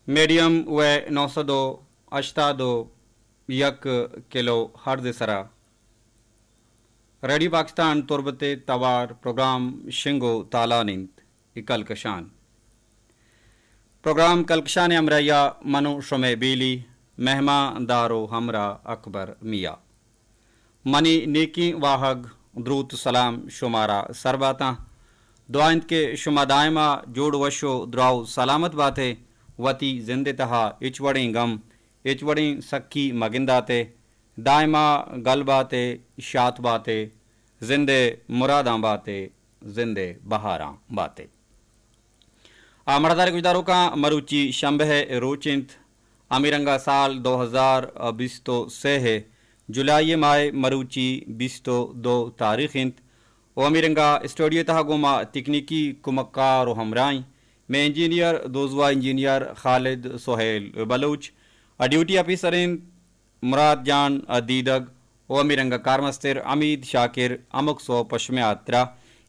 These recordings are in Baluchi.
میڈیم وے نو سد و ہشتاد و یک کلو ہرز سرا ریڈیو پاکستان تربت توار پروگرام شنگ و تالان انت۔ ای کلکشان۔ پروگرام کلکشان ہمراہیا منو شمے بیلی، مہمان دار و ہمراہ اکبر میا۔ منی نیکیں واہگ، دروت سلام شمارا سر باتاں۔ دعا انت کہ شما دائما جوڑ وش و دراہ و سلامت باتے، وتی زند تہا ہچ وڑیں گم، ہچ وڑیں سکی مگنداتے، دائما گل باتے، شات باتے، زند مراداں باتے، زند بہاراں باتے۔ آ، مڑدار گوشداروکاں، مروچی شنبہ ء روچ انت، ہمے رنگا سال دو ہزار بیست و سے ء جولائی ء ماہ ء مروچی بیست و دو تاریخ انت۔ و ہمے رنگا اسٹوڈیو تہا گوں ما تکنیکی کمکار و ہمراہیں مئے انجینئر، دوزواہ انجینئر خالد سہیل بلوچ، آ، ڈیوٹی آفیسر انت۔ مراد جان دیدگ و ہمے رنگا کارمستر حمید شاکر ہمک سوب پہ شمئے ہاترا۔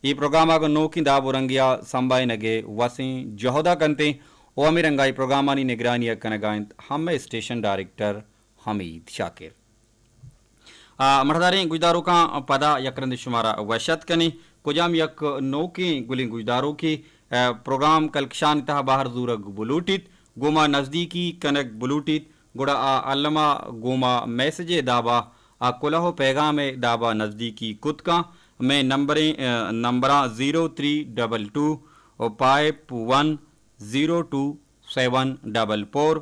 اے پروگرام ء گوں نوکیں داب و رنگے ء سمبھائینگ ء وسیں جہد ء کنت ایں و ہمے رنگا اے پروگرامانی نگرانی ء کنگ ء انت ہمے اسٹیشن ڈائریکٹر حمید شاکر۔ آ، مڑداریں گوشداروکاں پدا یک رندے شمارا وش اتک کنیں۔ کجام یک نوکیں گلیں گوشداروکے، آ، پروگرام کلکشان تہا بہر زورگ بلوٹیت، گوں ما نزدیکی کنگ بلوٹیت، گڑا آ الما گوں ما میسج ء دابا، آ کلہ و پیغام ء دابا نزدیکی کت کن۔ مئے نمبریں، آ، نمبراں zero three double two five one zero two seven double four,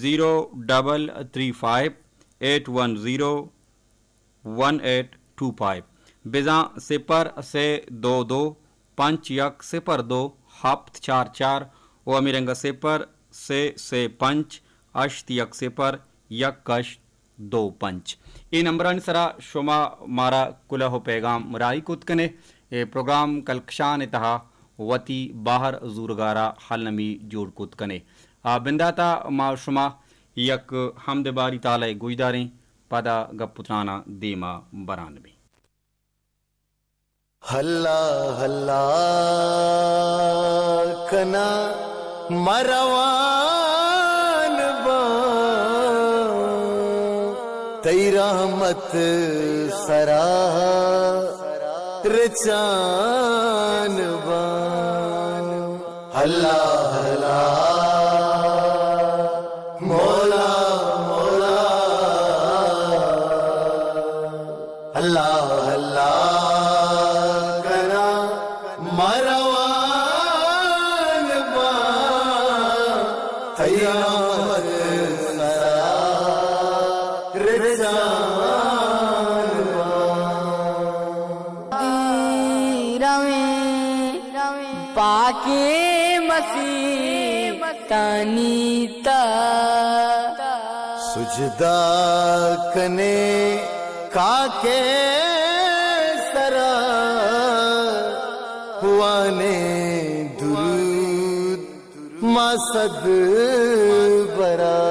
zero double three five eight one zero one eight two five, بزاں صفر سے دو دو پنچ یک صفر دو ہپت چار چار و ہمے رنگ ء صفر سے سے پنچ ہشت یک صفر یک ہشت دو پنچ۔ اے نمبرانی سرا شما مارا کلہ و پیغام راہی کت کنے۔ اے پروگرام کلکشان ء تہا وتی بہر زورگارا المی جوڑ کت کنے۔ آ بنداتا ما شما یک ہمد باری تالہ ء گوشداریں۔ پدا گپ و تراناں دیما بران بیں۔ اللہ اللہ کناں مروان باں، تئی رحمت سرا رچان باں۔ اللہ اللہ مولا مولا، اللہ اللہ کناں مروان باں، تئی رحمت سرا رچان باں۔ دی رویں پاکیں مسیتانی تہا، سجدہ کنیں خاک ء سرا، وانیں درود ما صد برا۔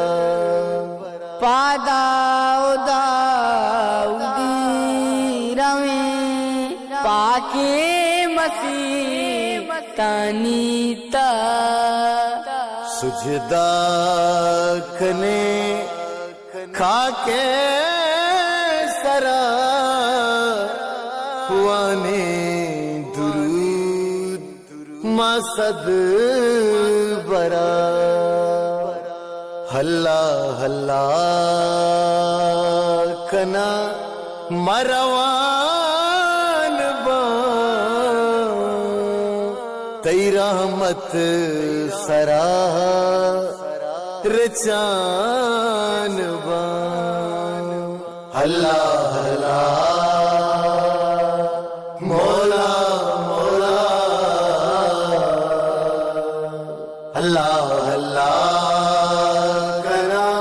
پادا و داودی رویں پاکیں مسیتانی تہا، سجدہ کنیں خاک ء سرا، وانیں درود ما صد برا۔ اللہ اللہ کناں مروان باں، تئی رحمت سرا رچان باں۔ اللہ اللہ مولا مولا، اللہ اللہ کناں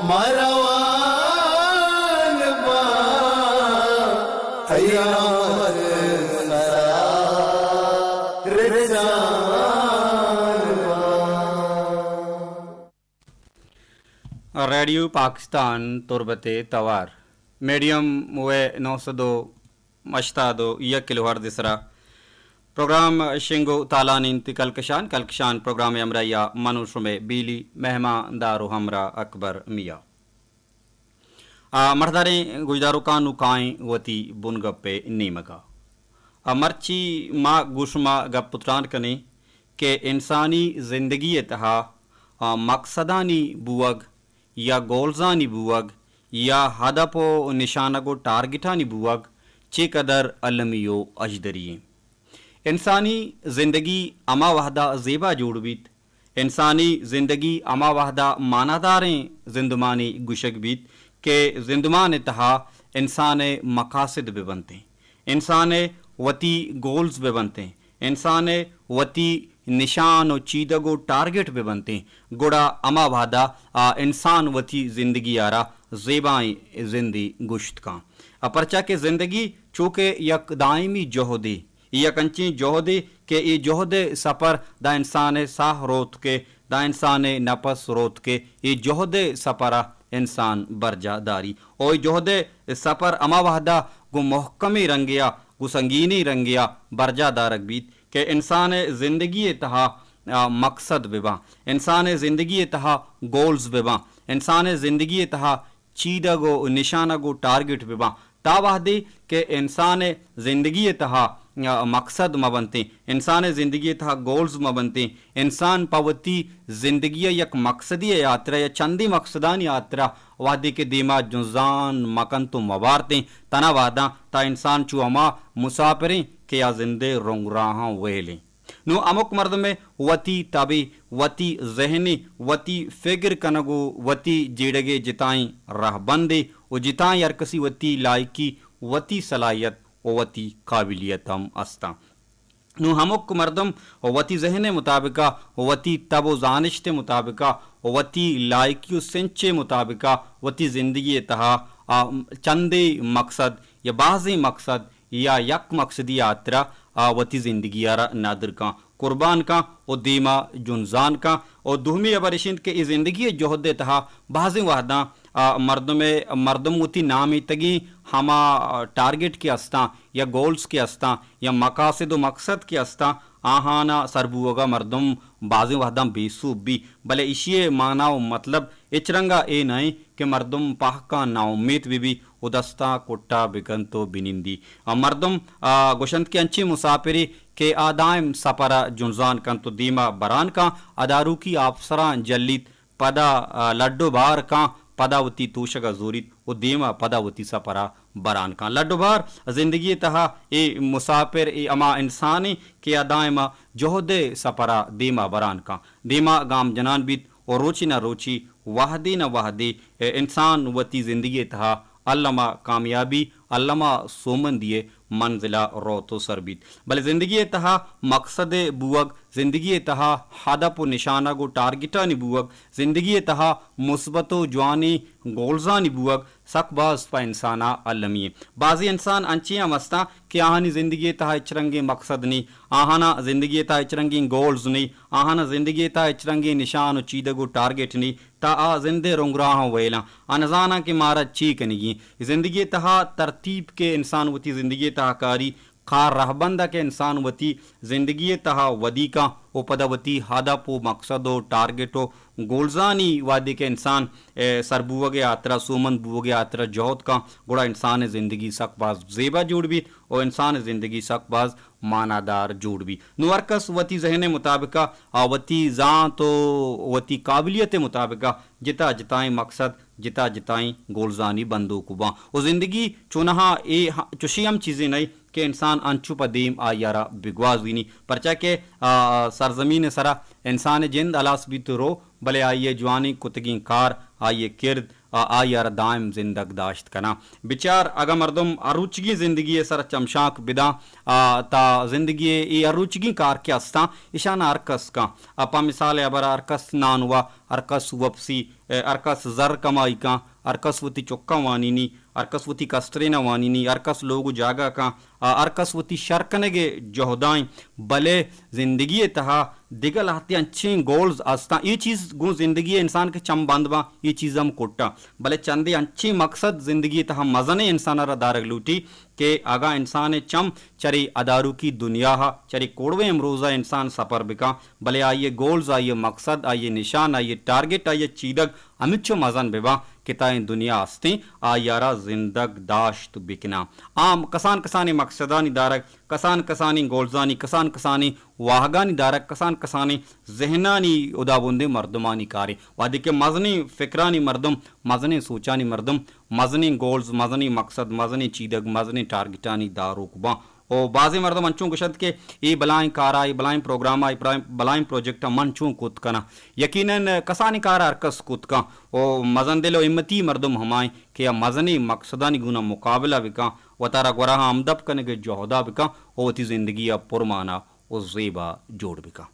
مروان باں، تئی رحمت سرا رچان باں۔ ریڈیو پاکستان تربت ء توار، میڈیم ویو نو سد و ہشتاد و یک کلو ہرتز ء سرا پروگرام شنگ و تالان انت کلکشان، کلکشان پروگرام ہمراہی ء من و شمے بیلی مہمان دار و ہمراہ اکبر میاں۔ آ، مڑداریں گوشداروکاں نوں کائیں وتی بنگپ ء نیمگ ء۔ آ، مرچی ما گوں شما گپ و تران کنیں کہ انسانی زندگی ء تہا، آ، مقصدانی بوگ یا گولزانی بوگ یا ہدپ و نشانگ و ٹارگٹانی بوگ چے قدر المی و اژدری انت۔ انسانی زندگی ہما وہدا زیبا جوڑ بیت، انسانی زندگی ہما وہدا معناداریں زندمانی گوشگ بیت کہ زندمان ء تہا انسان ء مقاصد بہ بنتیں، انسان ء وتی گولز بہ بنتیں، انسان ء وتی نشان و چیدگ و ٹارگٹ بہ بنتیں، گڑا ہما وہدا آ انسان وتی زندگی ء را زیبائیں زندے گوشت کن۔ آ پرچا کہ زندگی چوکہ یک دائمی جہدے، اے یک انچیں جہدے کہ اے جہد ء سپر داں انسان ء ساہ روت کہ داں انسان ء نپس روت کہ اے جہد ء سپر ء انسان برجاہ داری۔ او اے جہد ء سپر ہما وہدا گوں مہکمیں رنگے ء گوں سنگینیں رنگے ء برجاہ دارگ بیت کہ انسان ء زندگی ء تہا، آ، مقصد بہ باں، انسان ء زندگی ء تہا گولز بہ باں، انسان ء زندگی ء تہا چیدگ و نشانگ و ٹارگٹ بہ باں۔ تا وہدے کہ انسان ء زندگی ء تہا، آ، مقصد مہ بنتیں، انسان ء زندگی ء تہا گولز مہ بنتیں، انسان پہ وتی زندگی ء یک مقصدے ء ہاترا یا چندیں مقصدانی ہاترا وہدے کہ دیما جنزان مہ کنت و مہ بارتیں، تنا وہداں تا انسان چو ہما مسافریں کہ آ زندے رنگ راہاں ویلیں۔ نوں ہمک مردمے وتی تبے، وتی ذہنے، وتی فکر کنگ و وتی جیڑگے جتائیں رہبندے و جتائیں ہر کسی وتی لائکی، وتی صلاحیت و وتی قابلیت ہم استاں۔ نوں ہمک مردم وتی ذہن ء مطابقا، وتی تب و زانشت ء مطابقا، وتی لائکی و سنچ ء مطابقا وتی زندگی ء تہا، آ، چندے مقصد یا بازیں مقصد یا یک مقصدی ہاترا، آ، وتی زندگی ء را ندر کن، قربان کن و دیما جنزان کن۔ و دومی ہبر اش انت کہ اے زندگی ء جہد ء تہا بازیں وہداں، آ، مردم ء، مردم وتی نامیتگیں ہما، آ، ٹارگٹ کہ استاں یا گولز کہ استاں یا مقاصد و مقصد کہ استاں، آہانا سر بوگا مردم بازیں وہداں بے سوب بی، بلے ایشی ء مانا و مطلب ہچ رنگا اے نہ انت کہ مردم پہکاں ناامیت بہ بی و دستاں کٹا بکنت و بنندی۔ آ مردم، آ، گوشنت کہ انچیں مسافرے کہ آ دائم سپر ء جنزان کنت و دیما بران کن، اداروکی آپسراں جلیت، پدا، آ، لڈ و بار کن، پدا وتی توشگ ء زوریت و دیما پدا وتی سپر ء بران کن۔ لڈ و بار زندگی ء تہا اے مسافر، اے ہما انسانے کہ آ دائما جہد ء سپر ء دیما بران کن، دیما گام جنان بیت و روچے نہ روچے، وہدے نہ وہدے، اے انسان وتی زندگی ء تہا الما کامیابی، الما سومندی ء منزل ء روت و سر بیت۔ بلے زندگی ء تہا مقصد ء بوگ، زندگی ء تہا ہدپ و نشانگ و ٹارگٹانی بوگ، زندگی ء تہا مثبت و جوانیں گولزانی بوگ سک باز پہ انسان ء المی انت۔ بازیں انسان انچیں ہم استاں کہ آہانی زندگی ء تہا ہچ رنگیں مقصد نی، آہانا زندگی ء تہا ہچ رنگیں گولز نی، آہانا زندگی ء تہا ہچ رنگیں نشان و چیدگ و ٹارگٹ نی، تا آ زند ء رنگراہاں ویلاں۔ آ نزاناں کہ مارا چے کنگی انت۔ زندگی ء تہا ترتیب کہ انسان وتی زندگی ء تہا کاری، کار رہبند ء کہ انسان وتی زندگی ء تہا ودی کن و پدا وتی ہدپ و مقصد و ٹارگٹ و گولزانی وہدے کہ انسان، اے، سر بوگ ء ہاترا، سومند بوگ ء ہاترا جہد کن، گڑا انسان ء زندگی سک باز زیبا جوڑ بیت و انسان ء زندگی سک باز معنادار جوڑ بی۔ نوں ہر کس وتی ذہن ء مطابقا، آ، وتی زانت و وتی قابلیت ء مطابقا جتا جتائیں مقصد، جتا جتائیں گولزانی بندوک باں۔ و زندگی چونہا اے ہ-، چوشی ہم چیزے نئے کہ انسان انچو پہ دیم آئی ء را بگوازینی۔ پرچا کہ، آ، سرزمین ء سرا انسان ء جند ہلاس بیت و رو، بلے آئی ء جوانیں کتگیں کار، آئی ء کرد، آ، آئی ء را دائم زندگ داشت کناں۔ بچار، اگاں مردم ہر روچگیں زندگی ء سر چمشانک بداں، آ، تا زندگی ء اے ہر روچگیں کار کہ استاں، ایشان ہر کس کن۔ آ، پہ مثال ء ہبر ہر کس نانوا، ہر کس وپسی، اے، ہر کس زر کمائی کن، ہر کس وتی چکاں وانینی، ہر کس وتی کسترین ء وانینی، ہر کس لوگ و جاگہ کن، آ، ہر کس وتی شر کنگ ء جہدائیں، بلے زندگی ء تہا دگہ لہتے انچیں گولز استاں، اے چیز گوں زندگی ء انسان کے چم بند باں، اے چیز ہم کٹاں، بلے چندے انچیں مقصد زندگی ء تہا مزنیں انسان ء را دارگ لوٹی کہ اگاں انسان ء چم چرے اداروکی دنیا ء، چرے کوڑویں امروز ء انسان سفر بکاں، بلے آئی ء گولز، آئی ء مقصد، آئی ء نشان، آئی ء ٹارگٹ، آئی ء چیدگ ہمینچو مزن بہ باں کہ تا اے دنیا استیں، آئی ء را زندگ داشت بکناں۔ آ کسان کسانیں مقصدانی دارگ، کسان کسانیں گولزانی، کسان کسانیں واہگانی دارگ، کسان کسانیں ذہنانی ہدابندیں مردمانی کارے۔ وہدے کہ مزنیں فکرانی مردم، مزنیں سوچانی مردم، مزنیں گولز، مزنیں مقصد، مزنیں چیدگ، مزنیں ٹارگٹانی داروک باں، و بازیں مردم انچوں گوشنت کہ اے بلائیں کارا، اے بلائیں پروگراما، اے بلائیں، بلائیں پروجیکٹا من چون کت کناں؟ یقیناً کسانیں کارا ہر کس کت کن، و مزن دل و ہمتی مردم ہمائیں کہ آ مزنیں مقصدانی گونا مقابلہ بکن، وتارا گوراہاں ہمدپ کنگ ء جہدا بکن و وتی زندگیا پرمانا و زیبا جوڑ بکن۔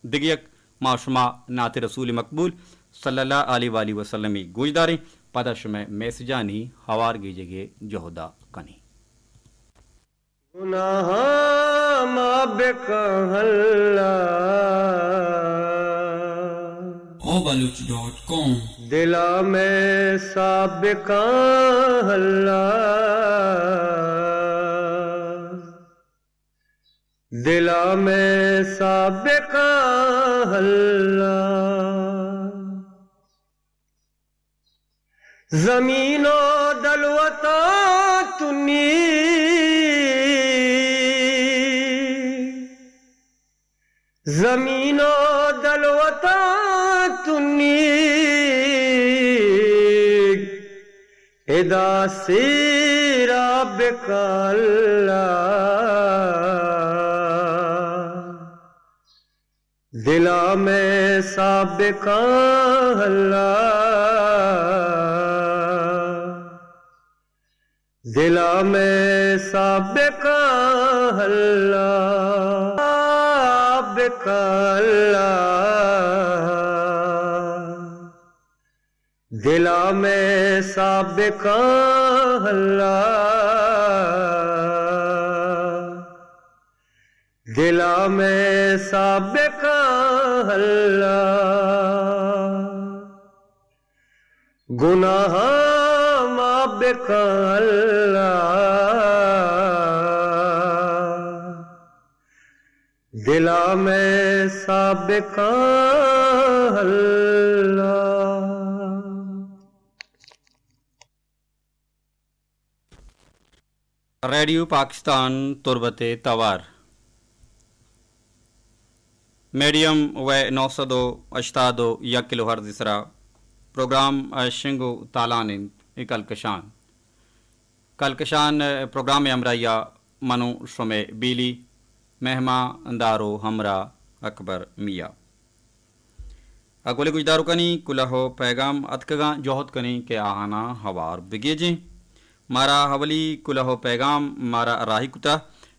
دگہ یک ما شما نعت رسول مقبول صلی اللہ علیہ وآلہ وسلم ء گوشداریں، پدا شمئے میسجانی ہوار گیجگ ء جہدا کنیں۔ گناہاں معاف بکن اللہ۔ او بلوچ ڈاٹ کام۔ دلا میں صاف بکن اللہ۔ دلا میں صاف بکن اللہ۔ زمین و دلوتاں تنی، زمین و دلوتاں تنی، ادا سیرا بکن اللہ۔ دلا میں صاف بکن اللہ۔ دلا میں صاف بکن اللہ۔ صاف بکن اللہ۔ دلا میں صاف بکن اللہ۔ دلا میں صاف بکن اللہ۔ گناہاں معاف بکن اللہ۔ دلا میں صاف بکن اللہ۔ ریڈیو پاکستان تربت توار، میڈیم وے نو سد و ہشتاد و یک کلو ہرتز سرا پروگرام شنگ و تالان انت۔ اے کلکشان، کلکشان پروگرام ہمراہیا منو شمے بیلی مہمان دار و ہمراہ اکبر میاں۔ ء گل گوشداروکانی کلہ و پیغام اتکگاں، جہد کنیں کہ آہاناں ہوار بگیجیں۔ مارا اولی کلہ و پیغام مارا راہی کتہ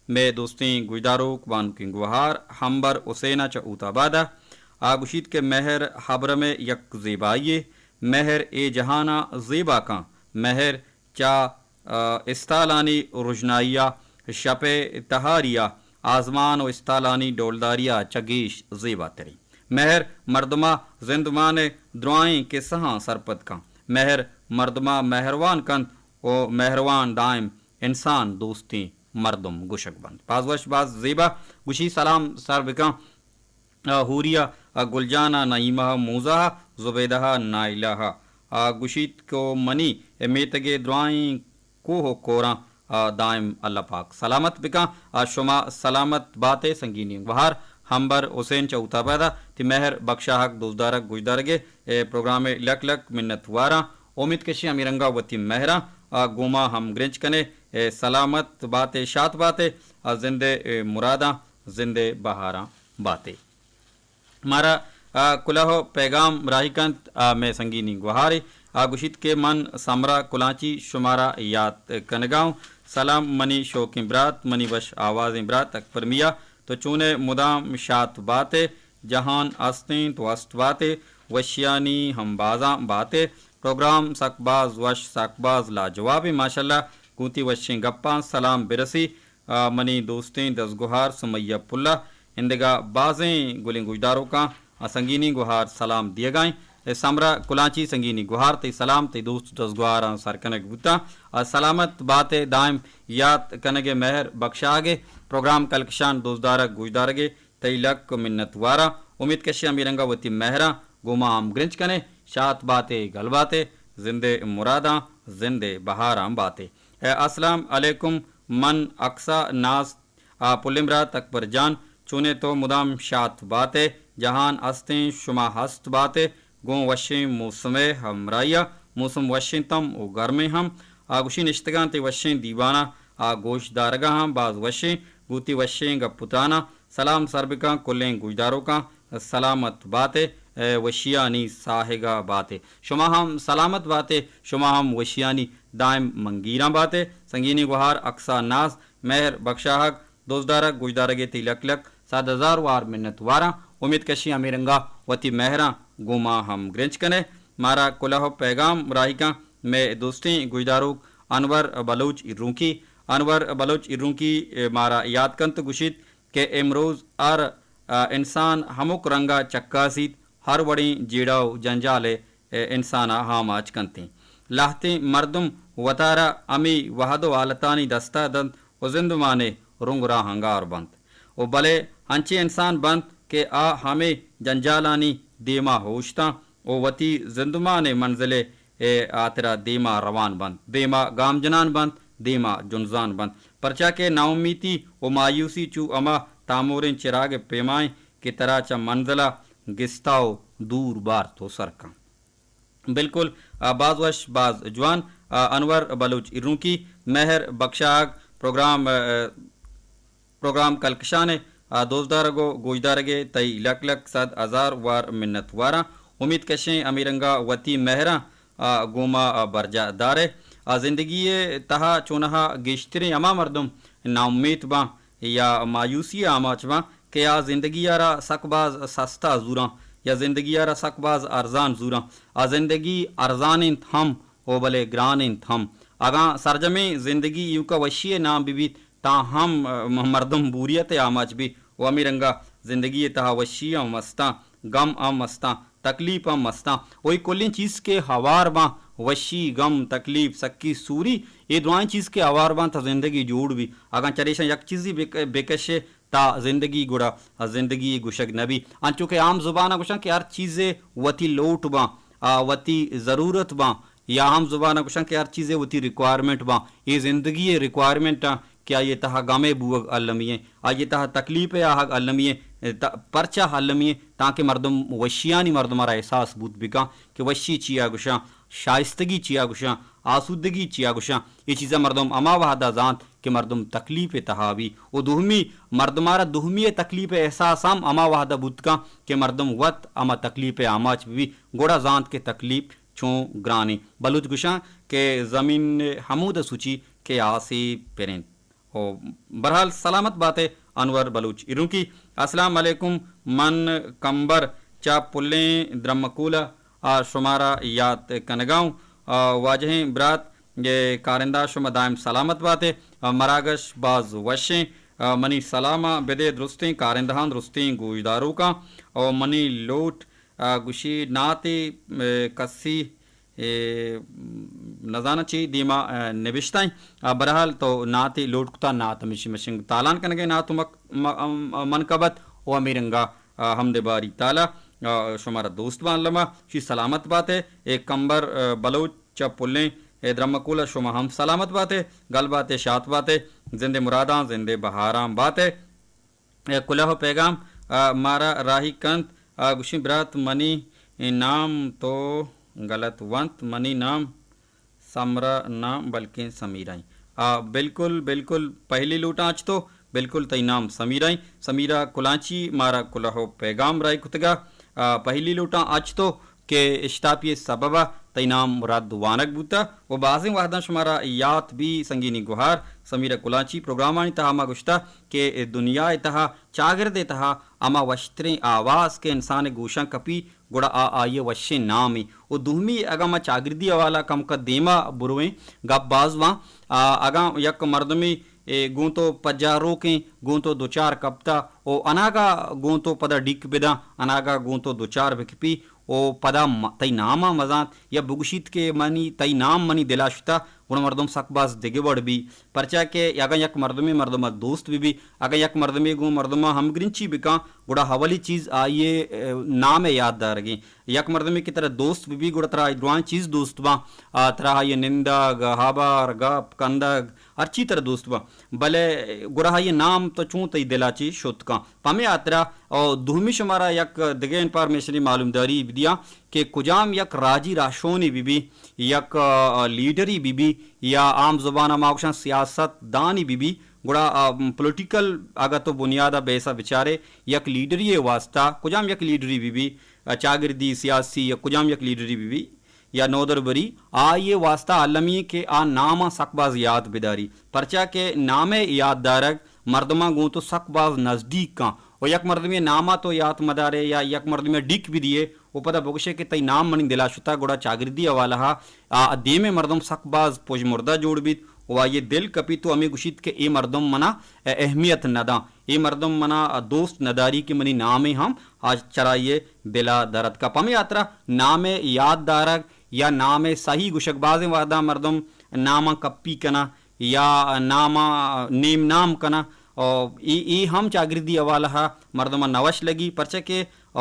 مئے دوستیں گوشداروک بانکیں گوہار ہمبر حسین ء چہ اوت آباد ء۔ آ گوشیت کہ مہر ہبرم ء یک زیبائی یے، مہر اے جہان ء زیبا کن، مہر چہ، ء، استالانی رژنائی ء شپ ء تہاری ء آزمان و استالانی ڈولداری ء چہ گیش زیباتریں۔ مہر مردم ء زندمان ء درائیں کسہاں سرپد کن۔ مہر مردم ء مہروان کنت و مہروان دائم انسان دوستیں مردم گوشگ بنت۔ باز وش، باز زیبا گوشی، سلام سر بکن۔ ء، حوریہ ء، گلجان ء، نعیمہ ء، موزہ ء، زبیدہ ء، نائلہ ء، ء، گوشیت کہ منی میتگ ء درائیں کوہ و کوراں، ء، دائم اللہ پاک سلامت بکن۔ ء، شما سلامت بات ئے سنگینیں گوہار ہمبر حسین چہ اوتاباد ء، تی مہر بکشاہگ، دوستدارگ، گوشدارگ ء، اے پروگرام ء لک لک منت واراں۔ امید کشی ہمے رنگا وتی مہراں، ء، گوما ہم گرنچ کنے۔ اے سلامت بات ئے، شات بات ئے، ء، زند ء، اے مراداں، زند ء بہاراں بات ئے۔ مارا، ء، کلہ و پیغام راہی کنت، ء، مئے سنگینیں گوہارے، ء، گوشیت کہ من سمرا کلانچی شمارا یات کنگا اوں۔ سلام منی شوکیں برات، منی وش آوازیں برات اکبر میاں، تو چون ئے؟ مدام شات بات ئے، جہان است انت و است بات ئے، وشیانی ہمبازاں بات ئے۔ پروگرام سک باز وش، سک باز لاجواب ایں، ماشاءاللہ۔ گوں وتی وشیں گپاں سلام برسی، آ، منی دوستیں دزگوہار سمیہ پلہ، اندگہ بازیں گلیں گوشداروکاں، آ، سنگینیں گوہار سلام دیگا ایں۔ اے سمرا کلانچی سنگینیں گوہار، تئی سلام تئی دوست دزگوہاراں سر کنگ بوتاں۔ آ، سلامت بات ئے، دائم یات کنگ ئے، مہر بکشاگ ئے، پروگرام کلکشان دوستدارگ گوشدارگ ئے، تئی لک منت واراں۔ امیت کشیں ہمے رنگا وتی مہراں گوں ما ہمگرنچ کن ئے۔ شات بات ئے، گل بات ئے، زند ئے مراداں، زند ئے بہاراں بات ئے۔ اے السلام علیکم، من اکسا ناز آ، پلیں برات اکبر جان، چون ئے تو؟ مدام شات بات ئے، جہان است ایں، شما ہست بات ئے، گوں وشیں موسم ءِ ہمراہی ءَ، موسم وشیں تم و گرمیں ہم۔ آ، گوشی نشتگاں تئی وشیں دیوان ءَ، آ، گوش دارگ ءَ ہم باز وشیں، گوں وتی وشیں گپ و تران ءَ سلام سر بکاں کلیں گوشداروکاں۔ سلامت بات ئے، اے، وشیانی ساہگ ءَ بات ئے۔ شما ہم سلامت بات ئے، شما ہم وشیانی دائم منگیراں بات ئے۔ سنگینیں گوہار اکسا ناز، مہر بکشاہگ، دوستدارگ، گوشدارگ ءِ تئی لک لک صد ہزار وار منت واراں۔ امیت کشیں ہمے رنگا وتی مہراں گوں ما ہمگرنچ کن ئے۔ مارا کلوہ و پیغام راہی کاں مئے دوستیں گوشداروک انور بلوچ ایرونکی۔ انور بلوچ ایرونکی، اے، مارا یات کنت و گوشیت کہ امروز ہر، آ، انسان ہمک رنگا چکاسیت، ہر وڑیں جیڑہ و جنجال ءَ، اے، انسان ءَ آماچ کنت ایں۔ لہتیں مردم وتارا ہمے وہد و حالتانی دست ءَ دنت و زندمان ءِ رنگ راہ انگار بنت۔ و بلے انچیں انسان بنت کہ آ ہمے جنجالانی دیما اوشتاں و وتی زندمان ءِ منزل ءِ ہاترا دیما روان بنت، دیما گام جنان بنت، دیما جنزان بنت۔ پرچا کہ ناامیتی و مایوسی چو ہما تاموریں چراگ ءِ پیما ایں کہ ترا چہ منزل ءَ گستا و دور بارت و سر کنت۔ بالکل، آ، باز وش، باز جوان، آ، انور بلوچ ایرونکی، مہر بکشاہگ پروگرام، آ، پروگرام کلکشان ءِ، آ، دوستدارگ و گوشدارگ ءِ تئی لک لک صد ہزار وار منت واراں۔ امیت کشیں ہمے رنگا وتی مہراں، آ، گوں ما، آ، برجاہ دار ئے۔ آ، زندگی ءِ تہا چونہا گیشتریں ہما مردم ناامیت باں یا مایوسی ءَ آماچ باں کہ آ زندگی ءَ را سک باز سستا زوراں یا زندگی ءَ را سک باز ارزان زوراں۔ آ زندگی ارزان انت ہم و بلے گران انت ہم۔ اگاں سرجمیں زندگی ایوکا وشی ءِ نام بہ بیت، تاں ہم، م-، مردم بوریت ءَ آماچ بی و ہمے رنگا زندگی ءِ تہا وشی ہم استاں، گم ہم استاں، تکلیپ ہم استاں۔ و اے کلیں چیز کہ ہوار باں، وشی، گم، تکلیپ، سکی، سوری، اے درائیں چیز کہ ہوار باں تاں زندگی جوڑ بی۔ اگاں چریشاں یک چیزی بک-، بکشے تاں زندگی گڑا زندگی گوشگ نہ بی۔ انچو کہ عام زبان ءَ گوشاں کہ ہر چیزے وتی لوٹ باں، آ، وتی ضرورت باں، یا ہم زبان ءَ گوشاں کہ ہر چیزے وتی ریکوائرمنٹ باں۔ اے زندگی ءِ ریکوائرمنٹ آں کہ آئی ءِ تہا گم ءِ بوگ المی ایں، آئی ءِ تہا تکلیپ ءِ آہگ المی ایں، ت-، پرچا المی ایں؟ تانکہ مردم وشیانی مردم ءَ را احساس بوت بکاں کہ وشی چیا گوشاں، شائستگی چیا گوشاں، آسودگی چیا گوشاں۔ اے چیزاں مردم ہما وہدا زانت کہ مردم تکلیپ ءِ تہا بی۔ و دومی، مردم ءَ را دومی ءِ تکلیپ ءِ احساس ہم ہما وہدا بوت کاں کہ مردم وت ہما تکلیپ ءِ آماچ بی، گڑا زانت کہ تکلیپ چون گرانیں۔ بلوچ گوشاں کہ زمین ہمود سوچی کہ آسے پرنت۔ او، بہرحال سلامت بات ئے انور بلوچ ایرونکی۔ السلام علیکم، من کمبر چہ پلیں درمکولہ آ شمارا یات کنگا اوں۔ آ، واجہیں برات، اے کارندہ شما دائم سلامت بات ئے۔ آ، مراگش باز وشیں۔ آ، منی سلاماں بدے درستیں کارندہاں، درستیں گوشداروکاں۔ او منی لوٹ آ، گوشی ناتے، اے، کسی، اے، نزاناں چی دیما، اے، نبشتہ ایں۔ آ، بہرحال تو ناتے لوٹ کتا، نات ہمیشی مشنگ تالان کنگے، نات مک-، م-، ام-، منقبت و ہمے رنگا، آ، ہمد باری تعالی، آ، شمارا دوست باں الما، شی سلامت بات ئے۔ اے کمبر، آ، بلوچ چہ پلیں، اے درمکول شما ہم سلامت بات ئے، گل بات ئے، شات بات ئے، زند مراداں، زند بہاراں بات ئے۔ اے کلوہ و پیغام، آ، مارا راہی کنت، آ، گوشیں برات منی نام تو غلط ونت، منی نام سمرا نام بلکیں سمیرا ایں۔ آ، بالکل، بالکل پہلی لوٹاں اچ تو، بالکل تئی نام سمیرا ایں۔ سمیرا کلانچی مارا کلوہ و پیغام راہی کتگا۔ آ، پہلی لوٹاں اچ تو، کہ اشتاپی ءِ سبب ءَ تئی نام رد وانگ بوتہ و بازیں وہداں شمارا یات بی سنگینی گوہار سمیرہ کلانچی۔ پروگرامانی تہا ما گوشتہ کہ دنیا ءِ تہا، چاگرد ءِ تہا ہما وشتریں آواز کہ انسان ءِ گوشاں کپی، گڑا آ آئی ءِ وشیں نامے۔ و دومی، اگاں ما چاگردی حوالہ کمکا دیما برویں، گپ باز باں، آ، اگاں یک مردمے، اے، گوں تو پجاروکیں، گوں تو دچار کپتا، و اناگا گوں تو پدا ڈیک بداں، اناگا گوں تو دچار بکپی، و پدا م-، تئی نام ءَ مزانت یا بگوشیت کہ منی، تئی نام منی دل ءَ شتا، گڑا مردم سک باز دگہ وڑ بی۔ پرچا کہ اگاں یک مردمے مردم ءَ دوست بہ بی، اگاں یک مردمے گوں مردم ءَ ہمگرنچی بکاں، گڑا اولی چیز آئی ءِ، اے، نام ءِ یات دارگیں۔ یک مردمے کہ ترا دوست بہ بی، گڑا ترا آئی درائیں چیز دوست باں، آ، ترا آئی ءِ نندگ، ہبر، گپ، کندگ، ہرچی ترا دوست باں، بلے گڑا آئی ءِ نام تو چون تئی دل ءَ چہ شت کن۔ پمے ہاترا، او دومی شمارا یک دگہ انفارمیشنی معلومداری بدیاں کہ کجام یک راجی راہشونے بہ بی، یک، آ، لیڈری بہ بی، یا عام زبان ءَ ما گوشاں سیاست دانی بہ بی، گڑا، آ، پولیٹیکل اگاں تو بنیاد ءَ بیس ءَ بچارے، یک لیڈری ءِ واسطہ کجام یک لیڈری بہ بی، آ، چاگردی، سیاسی یا کجام یک لیڈری بہ بی، یا نودربری، آئی ءِ واسطہ المی کہ آ ناماں سک باز یات بداری، پرچا کہ نام ءِ یات دارگ مردماں گوں تو سک باز نزدیک کن۔ و یک مردمے نام ءَ تو یات مدارے یا یک مردمے ڈیک بدیے و پدا بگوشے کہ تئی نام منی دل ءَ شتا، گڑا چاگردی حوالہ ءَ آ دیمیں مردم سک باز پژمردہ جوڑ بیت و آئی ءِ دل کپیت و ہمے گوشیت کہ اے مردم منا اہمیت نداں، اے مردم منا دوست نداری کہ منی نامے ہم آ چرائی ءِ دل ءَ در اتکا۔ پمے ہاترا نام ءِ یات دارگ یا نام ءِ سہی گوشگ، بازیں وہداں مردم ناماں کپی کناں یا ناماں نیم نام کناں۔ او اے، اے ہم چاگردی حوالہ ءَ مردماں نہ وش لگی، پرچا کہ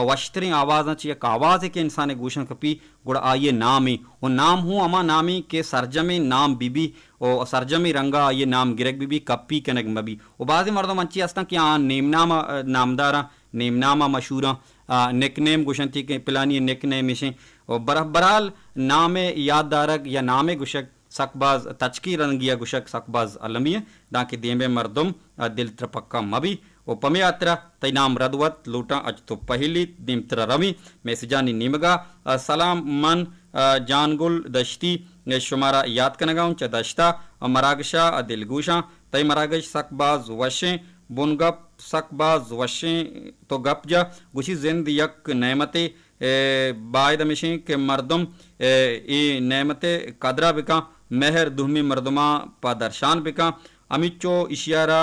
وشتریں آوازاں چہ یک آوازے کہ انسان ءِ گوشاں کپی، گڑا آئی ءِ نامے، و نام ہوں ہما نامے کہ سرجمیں نام بہ بی، و سرجمیں رنگ ءَ آئی ءِ نام گرگ بہ بی، کپی کنگ مہ بی۔ و بازیں مردم انچی ہستاں کہ آ نیم نام ءَ نامداراں، نیم نام ءَ مشہوراں، آ، نک نیم گوشنتی کہ پلانی ءِ نک نیم ایشیں۔ و بر-، برحال نام ءِ یات دارگ یا نام ءِ گوشگ سک باز تچکی رنگی ءَ گوشگ سک باز المی ءَ، دانکہ دیمے مردم ءَ دل ترپکا مہ بی۔ و پمے ہاترا تئی نام رد وت لوٹاں اچ تو پہلیت، دیمترا رویں میسجانی نیمگا۔ ءَ سلام، من، ءَ جان گل دشتی، ءَ شمارا یات کنگا اوں چہ دشتا۔ ءَ مراگشا ءَ دلگوشاں، تئی مراگش سک باز وشیں، بنگپ سک باز وشیں، تو گپ جا، گوشی زند یک نعمتے، اے، باید ہمیشیں کہ مردم، اے، اے نعمت ءِ قدر ءَ بکن، مہر دومی مردماں پہ درشان بکن، ہمینچو ایشی ءَ را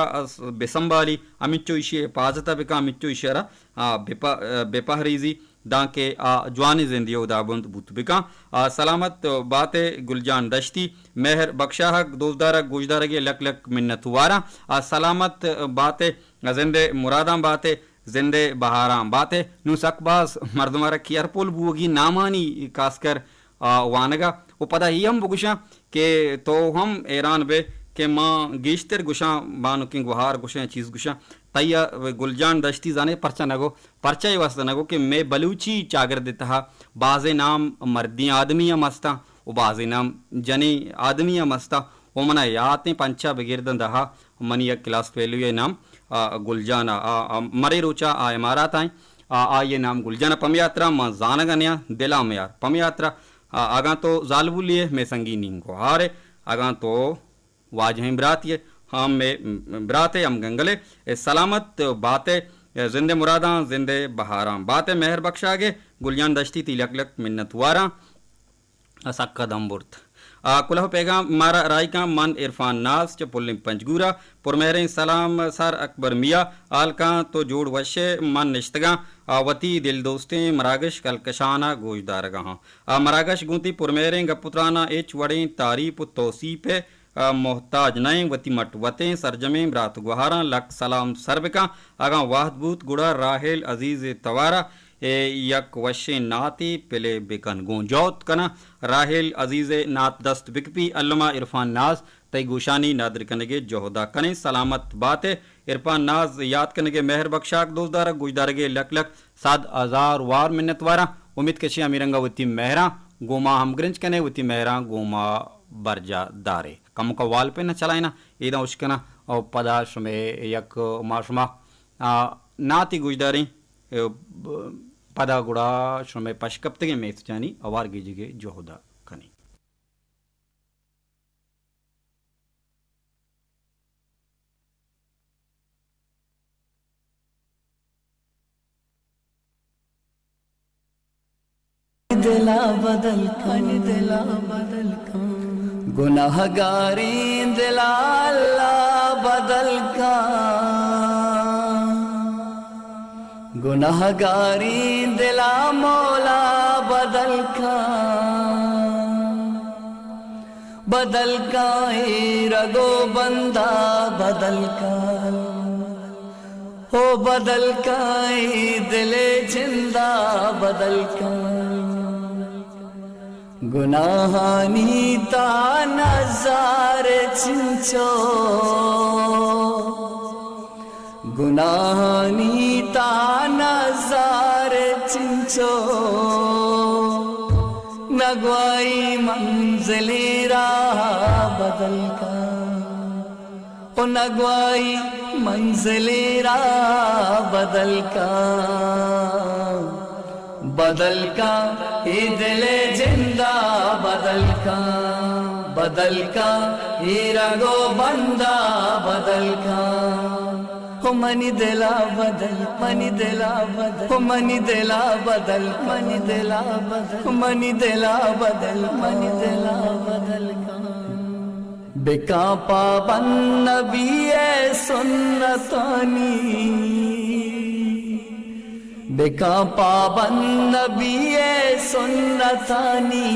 بہ سنبھالی، ہمینچو ایشی ءِ حفاظت ءَ بکن، ہمینچو ایشی ءَ را، آ، بہ پ-، بہ پہریزی، دانکہ آ جوانیں زندے ءِ ہدابند بوت بکن۔ آ، سلامت بات ئے گل جان دشتی، مہر بکشاہگ، دوستدارگ، گوشدارگ ءِ لک لک منت واراں۔ آ، سلامت بات ئے، زند ءِ مراداں بات ئے۔ زند ءِ بہاراں بات ئے۔ نوں سک باز مردم ءَ را کیئرفل بوگی نامانی کاسکر، آ، وانگ ءَ۔ و پدا اے ہم بگوشاں کہ تو ہم حیران بئے کہ ما گیشتر گوشاں بانکیں گوہار گوشاں، چیز گوشاں۔ تئی ءَ گل جان دشتی زانے پرچا نہ گو، پرچا اے واسطہ نہ گو کہ مئے بلوچی چاگرد ءِ تہا بازیں نام مردیں آدمی ہم ہستاں و بازیں نام جنیں آدمی ہم ہستاں۔ و منا یات ایں پنچ ءَ بگر داں دہ ءَ منی یک کلاس فیلو ءِ نام، آ، گل جان ءَ، آ، آ، مرے روچ ءَ آ امارات ءَ ایں۔ آ، آئی ءِ نام گل جان ءَ۔ پمے ہاترا من زانگ ءَ نیاں، دل ءَ میار۔ پمے ہاترا، آ، اگاں تو زالبولے ئے، مئے سنگینیں گوہار ئے، اگاں تو واجہیں برات ئے، ہم مئے برات ئے، ہم گنگل ئے، اے سلامت بات ئے، زند ءِ مراداں، زند ءِ بہاراں بات ئے، مہر بکشاگ ئے، گل جان دشتی تئی لک لک منت واراں۔ ءَ سکا دم برت۔ آ، کلوہ پیغام مارا راہی کن، من عرفان ناز چہ پلیں پنجگور ءَ۔ پرمہریں سلام سر اکبر میاں، حال کن تو جوڑ وش ئے؟ من نشتگاں، آ، وتی دل دوستیں مراگش کلکشان ءَ گوش دارگ ءَ آں۔ آ، مراگش گوں تئی پرمہریں گپ و تراناں ہچ وڑیں تعریف و توسیپ ءِ، آ، محتاج نہ ایں، وتی مٹ وتیں سرجمیں برات گوہاراں لک سلام سر بکن۔ اگاں وہد بوت گڑا راحیل عزیز ءِ توار ءَ اے یک وشیں ناتے پلے بکن۔ گوں جہد کناں راحیل عزیز ءِ نات دست بکپی، الما عرفان ناز تئی گوشانی ندر کنگ ءِ جہد ءَ کنیں۔ سلامت بات ئے عرفان ناز، یات کنگ ءِ مہر بکشاک، دوستدارگ، گوشدارگ ءِ لک لک صد ہزار وار منت واراں۔ امیت کشیں ہمے رنگ ءَ وتی مہراں گوں ما ہمگرنچ کن ئے، وتی مہراں گوں ما برجاہ دار ئے۔ کمک ءَ وال پہ نہ چلائیناں، ایداں اشکناں، او پدا شمئے یک ما شما، آ، ناتے گوشداریں۔ ءُ پدا گڑا شمئے پشکپتگیں میسجانی ہوار گیجگ ءِ جہد ءَ کنیں۔ دلا بدل کن، دلا بدل کن۔ گناہگاریں دلا اللہ بدل کن۔ گناہگاریں دلا مولا بدل کن۔ بدل کن اے رگ و بندا بدل کن۔ او بدل کن اے دل ءِ جندا بدل کن۔ گناہانی تہا نزار چنچو، گناہانی تہا نزار چنچو، نگوائی منزلیں راہ بدل کن۔ او نگوائی منزلیں راہ بدل کن۔ بدل کن اے دل ءِ جندا بدل کن۔ بدل کن اے رگ و بندا بدل کن۔ او منی دلا بدل، منی دلا بدل، او منی دلا بدل، منی دلا بدل، منی دلا بدل، منی دلا بدل کن۔ بکاں پابند نبی ءِ سنتانی، بکاں پابند نبی ءِ سنتانی،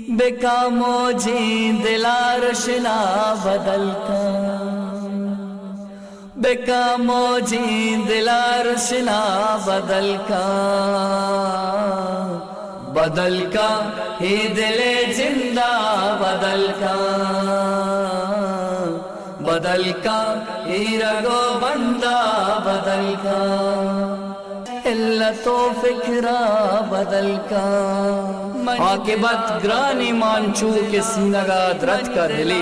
بکاں موجیں دلا رشنا بدل کن۔ بکاں موجیں دلا رشنا بدل کن۔ بدل کن اے دل ءِ جندا بدل کن۔ بدل کن اے رگ و بندا بدل کن۔ علت و فکرا بدل کن۔ عاقبت گرانیں مانچو کہ سینگا درتکا دلے۔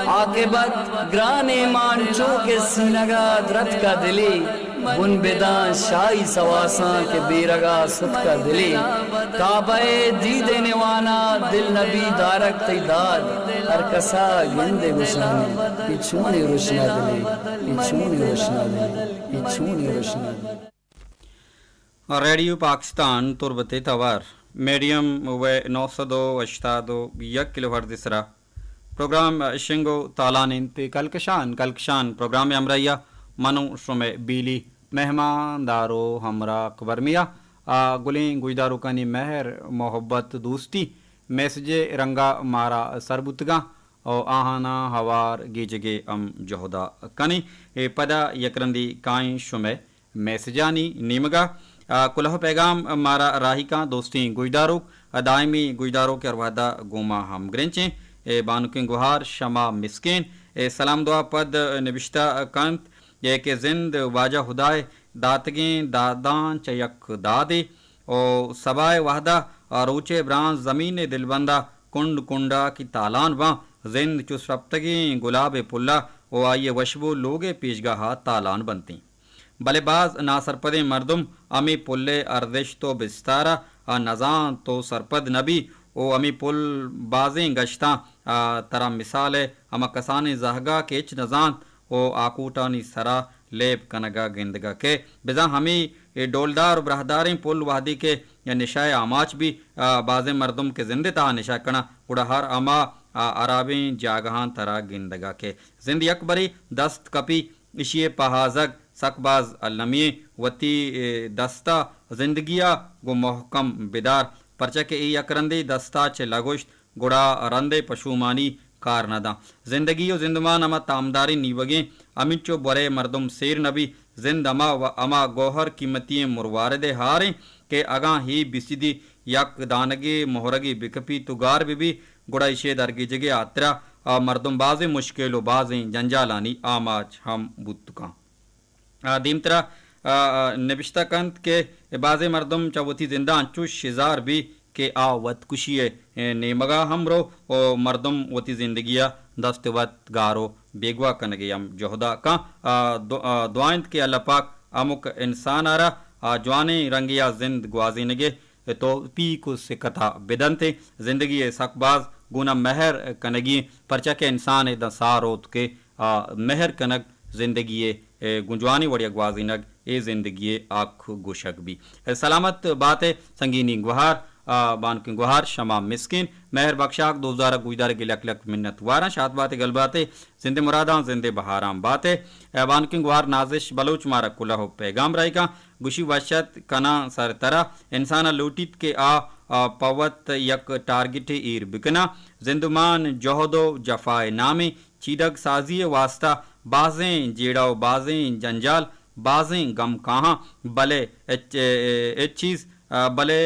عاقبت گرانیں مانچو کہ سینگا درتکا دلے۔ بن بداں شاہی سواساں کہ بیرگا ستکا دلے۔ کعبہ ءِ دید ءِ نوانا دل نبی دارگ تئی داد۔ ہر کسا گندے گوشانی اے چونیں رشنا دلے، اے چونیں رشنا دلے، اے چونیں رشنا دلے۔ ریڈیو پاکستان تربت ءِ توار میڈیم ویو نو سد و ہشتاد و یک کلو ہرٹز ءِ سرا پروگرام شنگ و تالان انت۔ کلکشان، کلکشان پروگرام ءِ ہمراہی ءَ من و شمئے بیلی مہماندار و ہمراہ اکبر میاں۔ آ گلیں گوشداروکانی مہر، محبت، دوستی میسج ءِ رنگا مارا سر بوتگاں و آہاناں ہوار گیجگ ءِ ہم جہدا کنیں۔ اے پدا یک رندے کائیں شمئے میسجانی نیمگا۔ آ، کلوہ پیغام مارا راہی کاں دوستیں گوشداروک، آ، دائمی گوشداروک ہر وہدا گوما ہمگرنچیں۔ اے بانکیں گوہار شما مسکین۔ اے سلام دعا پد نبشتہ کنت، اے کہ زند واجہ ہدائے داتگیں داداں چہ یک دادے۔ او سبائے وہدا، آ، روچے برانز زمین دلبندا کنڈ کنڈا کہ تالان باں، زند چو سرپتگیں گلابے پلا او آئی وشبو لوگے پیشگاہا تالان بنتیں۔ بلے باز ناسرپدیں مردم ہمے پل ءِ ارزشت و بستار ءَ نزانت و سرپد نہ بی و ہمے پل بازیں گشتاں، آ، ترا مثال ءِ ہما کسانیں زہگ ءَ کہ ہچ نزانت و آکوٹانی سرا لیب کنگ ءَ گندگ ءَ کئے۔ بزاں ہمے ڈولدار و براہداریں پل وہدے کہ نشہ ءِ آماچ بی، آ، بازیں مردم کہ زند ءِ تہا نشہ کناں، گڑا ہر ہما، آ، ہرابیں جاگہاں ترا گندگ ءَ کئے۔ زند یک برے دست کپی، ایشی ءِ پہازگ سک باز المی ایں۔ وتی، اے، دست ءَ زندگی ءَ گوں مہکم بدار، پرچا کہ اے یک رندے دست ءَ چہ لگوشت، گڑا رندے پشومانی کار نہ داں۔ زندگی و زندمان ہما تامداریں نیوگیں، ہمینچو برے مردم سیر نہ بی۔ زند ہما و ہما گوہر قیمتی ایں مرواردے ہاریں کہ اگاں ہی بسیدی یک دانگے مہرگے بکپی تو گار بہ بی، گڑا ایشی ءِ درگیجگ ءِ ہاترا، آ، مردم بازیں مشکل و بازیں جنجالانی آماچ ہم بوت کن۔ آ، دیمترا، آ، آ، نبشتہ کنت کہ بازیں مردم چہ وتی زندا انچوش شزار بی کہ آ وت کشی ءِ، اے، نیمگا ہم رو و مردم وتی زندگی ءَ دست وت گار و بیگواہ کنگ ءِ ہم جہدا کن۔ آ، دو-، آ، دعا انت کہ اللہ پاک ہمک انسان ءَ را، آ، جوانیں رنگے ءَ زند گوازینگ ءِ توفیق و سکت ءَ بدنت۔ زندگی ءِ سک باز گون ءَ مہر کنگی، پرچا کہ انسان ءِ داں ساہ روت کہ، آ، مہر کنگ زندگی ءِ، اے، گوں جوانیں وڑے ءَ گوازینگ اے زندگی ءِ حق گوشگ بی۔ سلامت بات ئے سنگینیں گوہار، آ، بانکیں گوہار شما مسکین۔ مہر بخشاک دوزدار ءَ گوشدارگ ءِ لک لک منت واراں۔ شات بات ئے گل بات ئے زند ءِ مراداں زند ءِ بہاراں بات ئے۔ اے بانکیں گوہار نازش بلوچ مارا کلہ ءُ پیگام رائیگاں۔ گوشی وش ات کناں سر ترا۔ انسان ءَ لوٹیت کہ آ، آ، پہ وت یک ٹارگٹے ایر بکناں۔ زندمان جہد ءُ جفا ءِ نامیں چیدگ سازی ءِ واستا بازیں جیڑہ ءُ بازیں جنجال، بازیں گم کاہاں، بلے ہچ، ہچ چیز، بلے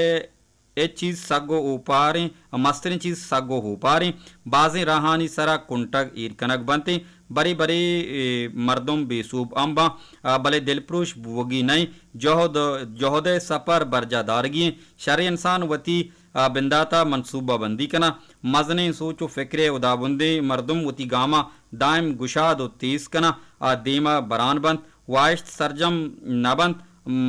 ہچ چیز سگ ءُ اوپاریں، مستریں چیز سگ ءُ اوپاریں، بازیں راہانی سرا کنٹگ ایر کنگ بنتیں، برے برے، اے، مردم بے سوب ہم باں، آ، بلے دلپروش بوگی نئیں۔ جہد، جہد ءِ سپر برجاہ دارگی ایں۔ شریں انسان وتی، آ، بندات ءَ منصوبہ بندی کناں۔ مزنیں سوچ ءُ فکر ءِ ہدابندیں مردم وتی گاماں دائم گشاد ءُ تیز کناں، آ دیما بران بنت۔ واہشت سرجم نہ بنت۔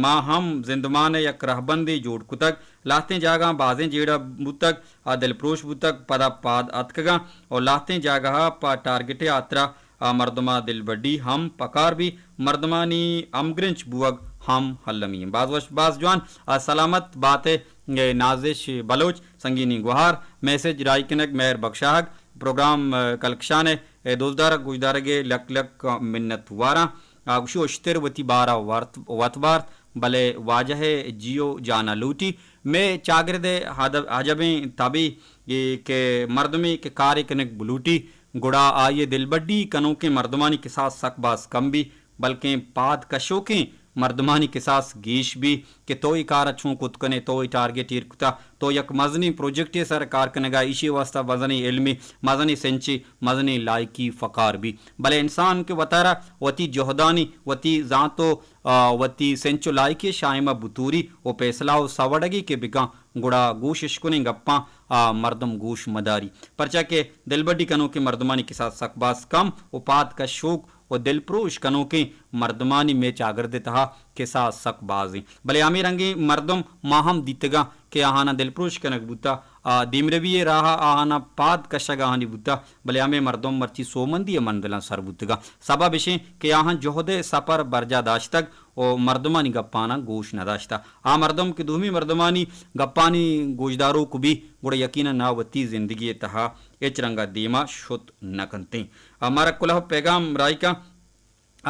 ما ہم زندمان ءِ یک رہبندے جوڑ کتگ۔ لہتیں جاگہاں بازیں جیڑہ بوتگ، آ دلپروش بوتگ، پدا پاد اتکگاں ءُ لہتیں جاگہ ءَ پہ ٹارگٹ ءِ ہاترا، آ، مردماں دلبڈی ہم پکار بی، مردمانی ہمگرنچ بوگ ہم المی انت۔ باز وش، باز جوان، آ، سلامت بات ئے، اے، نازش بلوچ سنگینیں گوہار، میسج راہی کنگ، مہر بخشاہگ، پروگرام، آ، کلکشان ءِ، اے، دوزدار ءَ گوشدارگ ءِ لک لک منت واراں۔ آ، گوشی اشتر وتی بار ءَ ورت، وت بارت، بلے واجہ ءِ جی ءُ جان ءَ لوٹی۔ مئے چاگرد ءِ ہد-، عجبیں تبے اے کہ مردمے کہ کارے کنگ بلوٹی، گڑا آئی ءِ دلبڈی کنوکیں مردمانی کساس سک باز کم بی، بلکیں پاد کشوکیں مردمانی کساس گیش بی کہ تو اے کار ءَ چون کت کن ئے، تو اے ٹارگٹ ایر کتا، تو یک مزنیں پروجیکٹے سر کار کنگ ءَ، ایشی واسطہ مزنیں علمے، مزنیں سنچے، مزنیں لائکی فقار بی۔ بلے انسان کہ وتارا وتی جہدانی، وتی زانت ءُ، آ، وتی سنچ ءُ لائکی شائمہ بتوری ءُ پیسلہ ءُ سوڑگی کہ بکاں، گڑا گوش اشکنیں گپاں، آ، مردم گوش مداری۔ پرچا کہ دلبڈی کنوکیں مردمانی کساس سک باز کم ءُ پاد کشوک ءُ دلپروش کنوکیں مردمانی مئے چاگرد ءِ تہا کساس سک باز انت۔ بلے ہمے رنگیں مردم ما ہم دیتگاں کہ آہاناں دلپروش کنگ بوتا، آ، دیمروی ءِ راہ ءَ آہاناں پاد کشگ آہانی بوتا، بلے ہمے مردم مرچی سوبمندی ءِ مندلاں سر بوتگاں۔ سبب اش انت کہ آہاں جہد ءِ سپر برجاہ داشتگ ءُ مردمانی گپاناں گوش نہ داشتہ۔ آ مردم کہ دومی مردمانی گپانی گوشداروک بی، گڑا یقیناً آ وتی زندگی ءِ تہا ہچ رنگ ءَ دیما شت نہ کنتیں۔ آ، مارا کلہ ءُ پیگام راہی کاں۔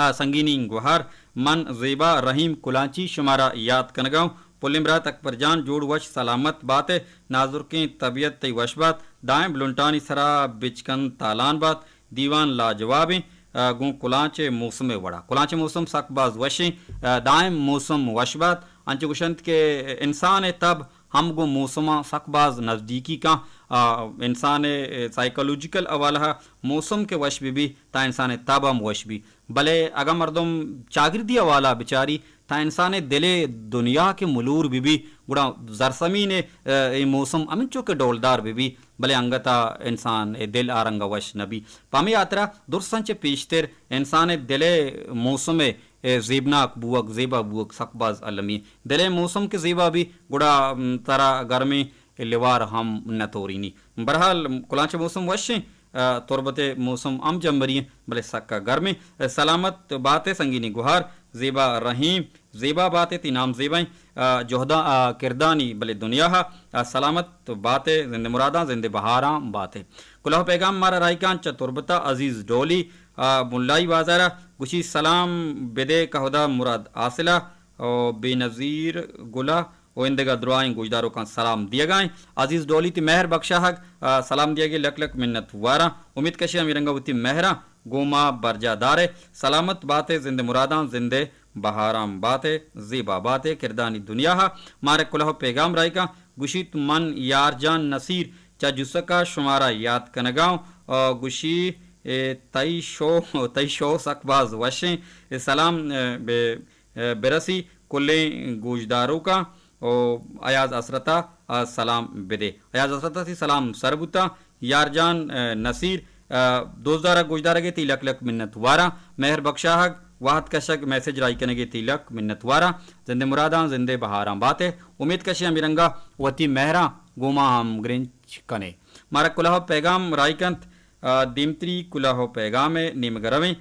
آ، سنگینیں گوہار، من زیبا رحیم کلانچی شمارا یات کنگاؤں۔ پلیں برات اکبر جان، جوڑ وش سلامت بات ئے، نازرکیں طبیعت تئی وش بات، دائم بلنٹانی سرا بچکند تالان بات، دیوان لاجوابیں، آ، گوں کلانچ ءِ موسم ءِ وڑا۔ کلانچ ءِ موسم سک باز وشیں، آ، دائم موسم وش بات۔ انچو گوشنت کہ انسان ءِ تب ہم گوں موسماں سک باز نزدیکی کاں، آ، انسان ءِ سائیکولوجیکل حوالہ ءَ موسم کہ وش بہ بی، تاں انسان ءِ تب ہم وش بی۔ بلے اگاں مردم چاگردی حوالہ ءَ بچاری، تاں انسان ءِ دل ءِ دنیا کہ ملور بہ بی، گڑا زرسمین ءِ، اے موسم ہمینچو کہ ڈولدار بہ بی، بلے انگت ءَ انسان ءِ دل آ رنگ ءَ وش نہ بی۔ پہ ہمے ہاترا درساں چہ پیشتر انسان ءِ دل ءِ موسم ءِ، اے، زیبناک بوگ، زیبا بوگ سک باز المی۔ دل ءِ موسم کہ زیبا بی، گڑا، م، ترا گرمیں لیوار ہم نہ تورینی۔ بہرحال، کلانچ ءِ موسم وش ایں، آ، تربت ءِ موسم ہم جمبری ایں، بلے سکا گرم ایں۔ سلامت بات ئے سنگینیں گوہار، زیبا رحیم، زیبا بات ئے، تئی نام زیبا ایں، آ، جہداں، آ، کردانی بلے دنیا ءَ، آ، سلامت بات ئے، زند ءِ مراداں زند ءِ بہاراں بات ئے۔ کلہ ءُ پیگام مارا راہی کاں چہ تربت ءَ عزیز ڈولی، آ، ملائی بازار ءَ، گوشی سلام بدے کہدا مراد حاصل ءَ، او بے نظیر گل ءَ، ءُ ایندگہ درائیں گوشداروکاں سلام دیگا ایں۔ عزیز ڈولی تئی مہر بکشاہگ، آ، سلام دیگے لک لک منت واراں۔ امیت کشی ہمے رنگا وتی مہراں گوں ما برجاہ دار ئے۔ سلامت بات ئے، زند ءِ مراداں زند ءِ بہاراں بات ئے، زیبا بات ئے، کردانی دنیا ءَ۔ مارا کلہ ءُ پیگام راہی کاں، گوشیت من یار جان نصیر چہ جسک ءَ شمارا یات کنگا اوں۔ آ، گوشی، اے، تئی شو، تئی شو سک باز وش ایں۔ اے، سلام، اے، بے برسی کلیں گوشداروکاں ءُ ایاز حسرت ءَ سلام بدے۔ ایاز حسرت ءَ تئی سلام سر بوتاں۔ یار جان، نصیر، دوزدار ءَ گوشدارگ ءِ تئی لک لک منت واراں۔ مہر بکشاہگ، وہد کشگ، میسج راہی کنگ ءِ تئی لک منت واراں۔ زند ءِ مراداں زند ءِ بہاراں بات ئے۔ امیت کشی ہمے رنگا وتی مہراں گوں ما ہمگرنچ کن ئے۔ مارا کلہ ءُ پیگام راہی کنت، آ، دیمتری کلہ ءُ پیگام ءِ نیمگ ءَ رویں۔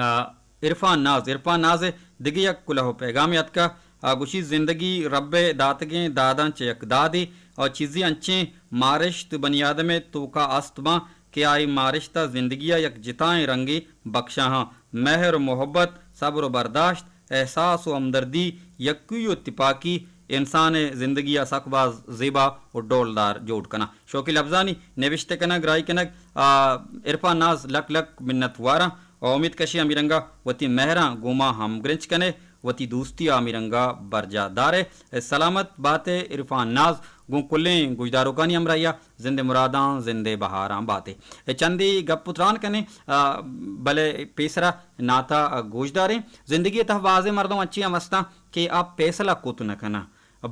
آ، عرفان ناز، عرفان ناز ءِ دگہ یک کلوہ ءُ پیغامے اتکہ۔ آ گوشی، زندگی رب ءِ داتگیں داداں چہ یک دادے، آ چیزے انچیں مارشت بنی آدم ءِ توکا است باں کہ آ اے مارشت ءَ زندگی ءَ یک جتائیں رنگے بکشاہاں۔ مہر ءُ محبت، صبر ءُ برداشت، احساس ءُ ہمدردی، یکوئی ءُ تپاکی انسان ءِ زندگی ءَ سک باز زیبا ءُ ڈولدار جوڑ کناں۔ شوقی لبزانی نبشتہ کنگ، راہی کنگ، آ، عرفان ناز لک لک منت واراں ءُ امیت کشیں ہمے رنگا وتی مہراں گوں ما ہمگرنچ کنے، وتی دوستی ءَ ہمے رنگا برجاہ دارے۔ سلامت بات ئے عرفان ناز، گوں کلیں گوشداروکانی ہمراہی ءَ زند ءِ مراداں، زند ءِ بہاراں بات ئے۔ چندے گپ ءُ تران کنیں، آ، بلے پیسرا ناتا گوشداریں۔ زندگی ءِ تہا بازیں مردم انچیں ہم استاں کہ آ پیسلہ کت نہ کناں۔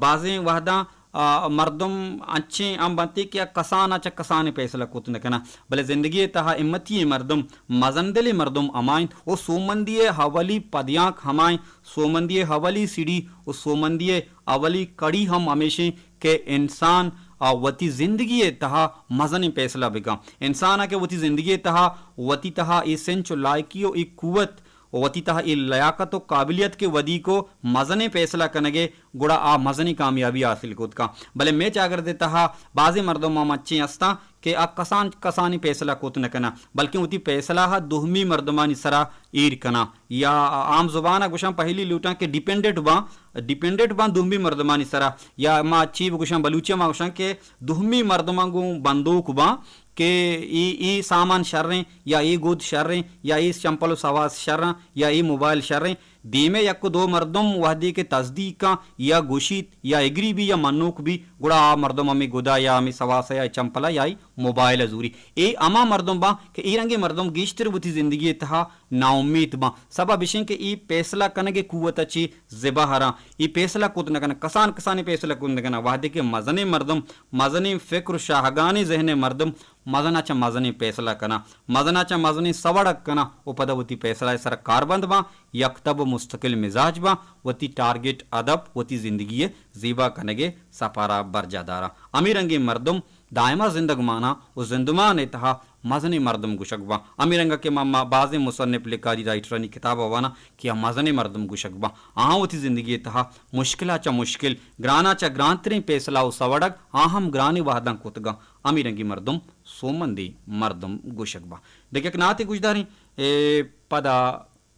بازیں وہداں، آ، مردم انچیں ہم بنت کہ آ کسان ءَ چہ کسانیں پیسلہ کت نہ کناں، بلے زندگی ءِ تہا ہمتی ئیں مردم، مزن دلیں مردم ہما انت ءُ سوبمندی ءِ اولی پدیانک ہما انت، سوبمندی ءِ اولی سیڑھی ءُ سوبمندی ءِ اولی کڑی ہم ہمیش انت کہ انسان، آ، وتی زندگی ءِ تہا مزنیں پیسلہ بکن۔ انسان ءَ کہ وتی زندگی ءِ تہا، وتی تہا اے سنچ ءُ لائکی ءُ اے قوت ءُ وتی تہا اے لیاقت ءُ قابلیت کہ ودی کو مزنیں پیسلہ کنگ ءِ، گڑا آ مزنیں کامیابی حاصل کت کن۔ بلے مئے چاگرد ءِ تہا بازیں مردم ہم انچیں استاں کہ آ کسان کسانی پیسلہ کت نہ کناں، بلکیں وتی پیسلہ ءَ دومی مردمانی سرا ایر کناں، یا عام زبان ءَ گوشاں، پہلی لوٹاں کہ ڈیپینڈنٹ باں، ڈیپینڈنٹ باں دومی مردمانی سرا، یا ما چی بگوشاں، بلوچی ءَ ما گوشاں کہ دومی مردماں گوں بندوک باں کہ اے، اے سامان شریں، یا اے گد شریں، یا اے چمپل ءُ سواس شراں، یا اے موبائل شریں۔ دیم ءَ یک ءُ دو مردم وہدے کہ تصدیق کن یا گوشیت یا اگری بی یا منوک بی، گڑا آ مردم ہمے گد ءَ یا ہمے سواس ءَ یا چمپل ءَ یا اے موبائل ءَ زوری۔ اے ہما مردم باں کہ اے رنگیں مردم گیشتر وتی زندگی ءِ تہا ناامیت باں۔ سبب اش انت کہ اے پیسلہ کنگ ءِ قوت ءَ چہ زبہراں۔ اے پیسلہ کت نہ کناں، کسان کسانیں پیسلہ کت نہ کناں۔ وہدے کہ مزنیں مردم، مزنیں فکر ءُ شاہگانیں ذہن ءِ مردم مزن ءَ چہ مزنیں پیسلہ کناں، مزن ءَ چہ مزنیں سوڑگ کناں ءُ پدا وتی پیسلہ ءِ سرا کاربند باں، یک تب ءُ مستقل مزاج باں، وتی ٹارگٹ ہدف، وتی زندگی ءِ زیبا کنگ ءِ سپر ءَ برجاہ داراں۔ ہمے رنگیں مردم دائما زندگ ماناں ءُ زندمان ءِ تہا مزنیں مردم گوشگ باں۔ ہمے رنگ ءَ کہ ما، ما بازیں مصنف، لکھاری، رائٹرانی کتاب ءَ واناں کہ آ مزنیں مردم گوشگ باں۔ آہاں وتی زندگی ءِ تہا مشکل ءَ چہ مشکل، گران ءَ چہ گرانتریں پیسلہ ءُ سوڑگ آ ہم گرانیں وہداں کتگاں۔ ہمے رنگیں مردم سوبمندیں مردم گوشگ باں۔ دگہ یک نعتے گوشداریں، اے پدا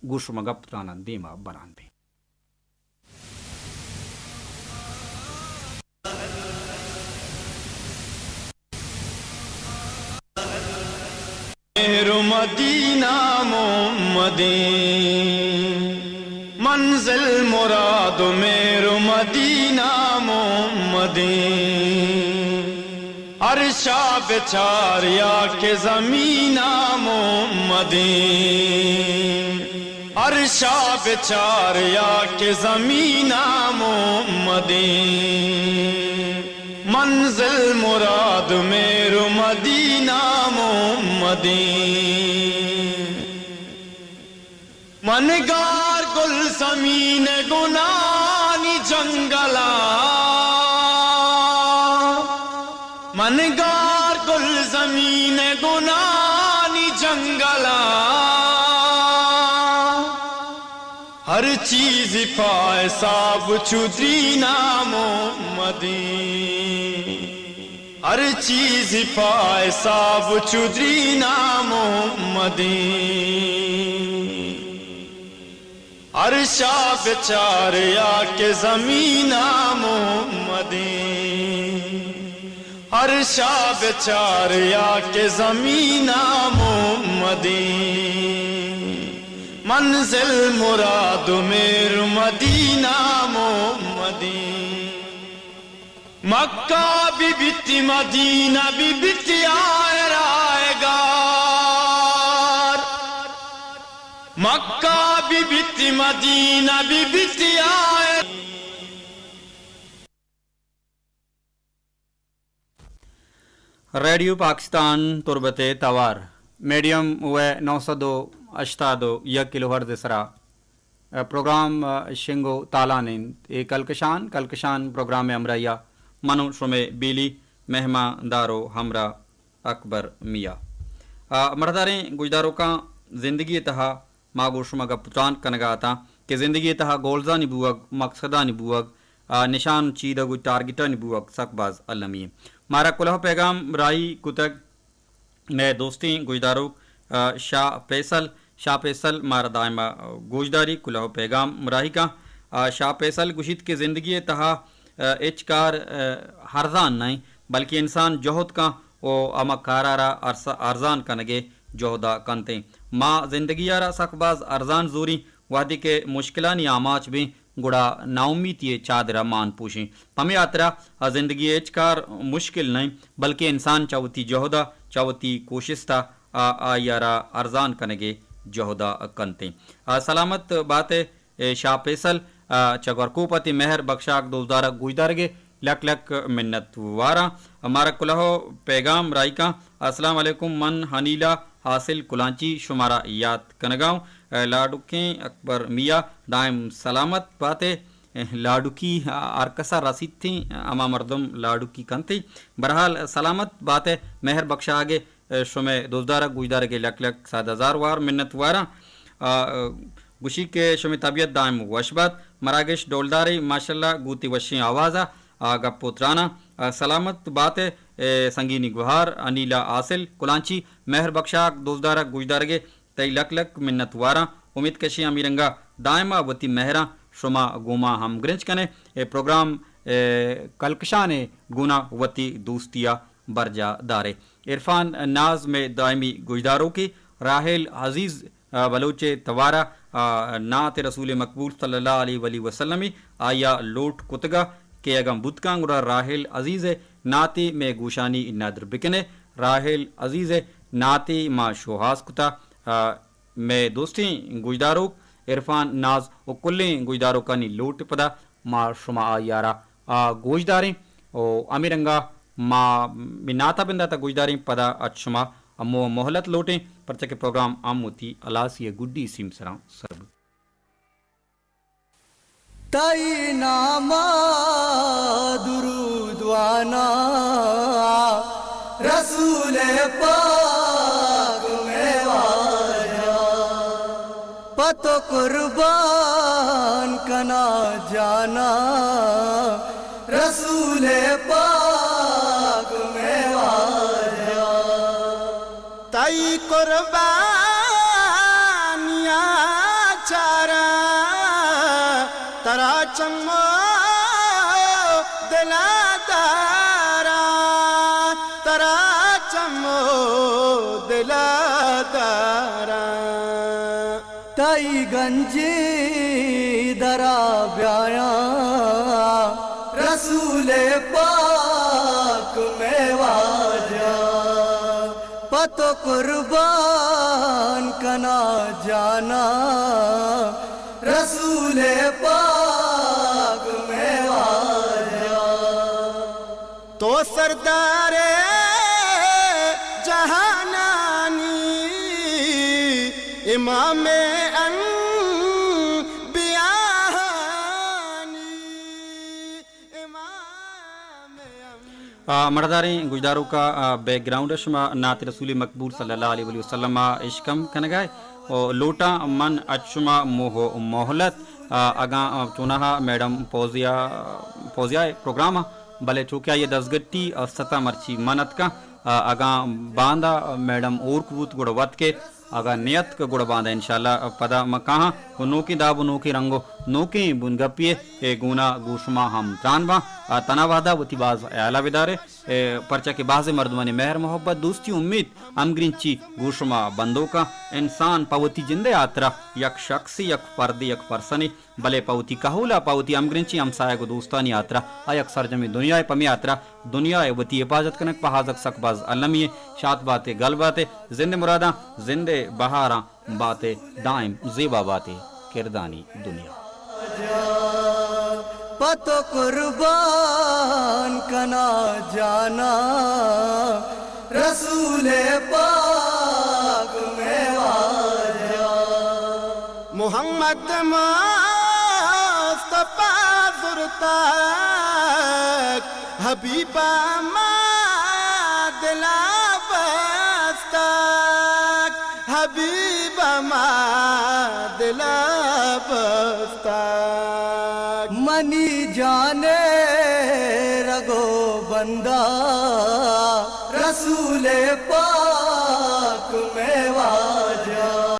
گوں شما گپ تراناں دیما بران بیں۔ مہر ءُ مدینہ محمدیں، منزل مراد ءُ مہر ءُ مدینہ محمدیں۔ عرش ءَ بچار یا کہ زمین ءَ محمدیں، عرش ءَ بچار یا کہ زمین ءَ محمدیں، منزل مراد مہر ءُ مدینہ محمدیں۔ من گار گلزمین گنانی جنگل ءَ، من گار گلزمین گنانی جنگل ءَ، ہر چیز پہ حساب چو درینا محمدیں۔ ہر چیز پہ حساب چو درینا محمدیں۔ عرش ءَ بچار یا کہ زمین ءَ محمدیں۔ عرش ءَ بچار یا کہ زمین ءَ محمدیں۔ منزل مراد مہر مدینہ محمدیں۔ مکہ بہ بیت مدینہ بہ بیت آئے رائگار۔ مکہ بہ بیت مدینہ بہ بیت آئے۔ ریڈیو پاکستان تربت ءِ توار، میڈیم ویو نو سد ءُ ہشتاد ءُ یک کلو ہرٹز ءِ سرا پروگرام، آ، شنگ ءُ تالان انت۔ اے کلکشان، کلکشان پروگرام ءِ ہمراہی ءَ من ءُ شمئے بیلی مہماندار ءُ ہمراہ اکبر میاں۔ آ، مڑداریں گوشداروکاں، زندگی ءِ تہا ما گوں شما گپ ءُ تران کنگ ءَ اتاں کہ زندگی ءِ تہا گولزانی بوگ، مقصدانی بوگ، آ، نشان چیدگ ءُ ٹارگٹانی بوگ سک باز المی انت۔ مارا کلوہ ءُ پیغام راہی کتگ مئے دوستیں گوشداروک، آ، شاہ فیصل، شاہ فیصل مارا دائم ءَ گوشداری، کلوہ ءُ پیغام راہی کاں۔ آ، شاہ فیصل گوشیت کہ زندگی ءِ تہا، آ، ہچ کار، آ، ارزان نہ انت، بلکیں انسان جہد کاں ءُ ہما کار ءَ را ارس-، ارزان کنگ ءِ جہد ءَ کنت انت۔ ما زندگی ءَ را سک باز ارزان زوریں، وہدے کہ مشکلانی آماچ بیں، گڑا ناامیتی ءِ چادر ءَ مان پوشیں۔ پمے ہاترا زندگی ءِ ہچ کار مشکل نہ انت، بلکیں انسان چہ وتی جہد ءَ، چہ وتی کوشست ءَ، آ، آئی ءَ را ارزان کنگ ءِ جہد ءَ کنت انت۔ آ، سلامت بات ئے، اے شاہ فیصل، آ، چہ گورکوپ ءَ تئی مہر بکشاک دوستدارگ گوشدارگ ءِ لک لک منت واراں۔ مارا کلوہ ءُ پیغام راہی کاں۔ السلام علیکم، من انیلا حاصل کلانچی شمارا یات کنگ ءَ اوں۔ لاڈکیں اکبر میاں دائم سلامت بات ئے۔ لاڈکی ہر کس ءَ رسیت انت، ہما مردم لاڈکی کنت انت۔ بہرحال سلامت بات ئے، مہر بکشاگ ءِ شمئے دوستدارگ گوشدارگ ءِ لک لک صد ہزار وار منت واراں۔ آ، گوشی کہ شمئے طبیعت دائم وش بات، مراگش ڈولدارے، ماشاءاللہ گوں تئی وشیں آواز ءَ، آ، گپ ءُ تران ءَ، آ، سلامت بات ئے، اے سنگینی گہار، انیلا حاصل کلانچی، مہر بکشاک دوستدارگ گوشدارگ ءِ تئی لک لک منت واراں۔ امیت کشیں ہمے رنگ ءَ دائم ءَ وتی مہراں شما گوں ما ہمگرنچ کن ئے۔ اے پروگرام، اے، کلکشان ءِ گون ءَ وتی دوستی ءَ برجاہ دار ئے۔ عرفان ناز مئے دائمی گوشداروکے، راحیل عزیز، آ، بلوچ ءِ توار ءَ، آ، نعت رسول مقبول صلی اللہ علیہ وآلہ وسلم ءَ آئی ءَ لوٹ کتگ ءَ کہ اگاں بوت کنت گڑا راحیل عزیز ءِ نعتے مئے گوشانی ندر بکن ئے۔ راحیل عزیز ءِ نعتے ما شوہاز کتگ۔ آ، مئے دوستیں گوشداروک عرفان ناز ءُ کلیں گوشداروکانی لوٹ ءِ پدا ما شما آئی ءَ را، آ، گوشداریں ءُ ہمے رنگ ءَ ما منات ءَ بندات ءَ گوشداریں، پدا اچ شما ہمو مہلت لوٹیں، پرچا کہ پروگرام ہم وتی ہلاسی ءِ گڈی سیمسراں سر بوت۔ تئی نام ءَ درود واناں، رسول پاک مئے واجہ۔ پہ تو قربان کناں جاناں، رسول پاک مئے واجہ۔ تئی قربانیاں چاراں، ترا چمو دلا داراں، ترا چمو دلا داراں۔ تئی گنجی درا بیایاں، رسول پاک مئے واجہ۔ پہ تو قربان کناں جاناں، رسول پاک مئے واجہ۔ تو سردار جہانانی، امام انبیاءانی، امام انبیاء۔ آ، مڑداریں گوشداروکا، آ، بیک گراؤنڈ ءَ شما نعت رسول مقبول صلی اللہ علیہ وآلہ وسلم ءَ اشکم کنگا ئے۔ او لوٹاں من اچ شما موہ و مہلت، آ، اگاں، آ، چوناہا میڈم فوزیہ، فوزیہ ءِ پروگرام ءَ، بلے چوکہ آئی ءِ دزگٹی است ات ءَ مرچی من اتکاں، آ، اگاں باندا میڈم اورک بوت گڑا وت کیت، اگاں نیتک گڑا باندا انشاءاللہ پدا ما کاہاں و نوکیں داب و نوکیں رنگ و نوکیں بنگپی ءِ گونا گوں شما ہم تران باں۔ آ، تنا وہدا وتی باز ہیال ءَ بدارے۔ اے، پرچا کہ بازیں مردمانی مہر محبت، دوستی، امیت، ہمگرنچی گوں شما بندوکاں۔ انسان پہ وتی جندئے ہاترا یک شخصے، یک فردے، یک پرسنے، بلے پہ وتی کہولا، پہ وتی ہمگرنچی ہمسایگ و دوستانی ہاترا آ یک سرجمیں دنیائے۔ پمے ہاترا دنیائے وتی حفاظت کنگ پہ آزگ سک باز المی ایں۔ شات باتے، گل باتے، زندے مراداں، زندے بہاراں۔ بات ئے دائم زیبا بات ئے کردانی دنیا۔ پہ تو قربان کناں جاناں، رسول پاک مئے واجہ۔ محمد مصطفی زرتگ، حبیبا ما دلا بستگ۔ حبیب ما دلا بفتگ۔ منی جان ءِ رگ ءُ بند ءَ رسول پاک مئے واجہ۔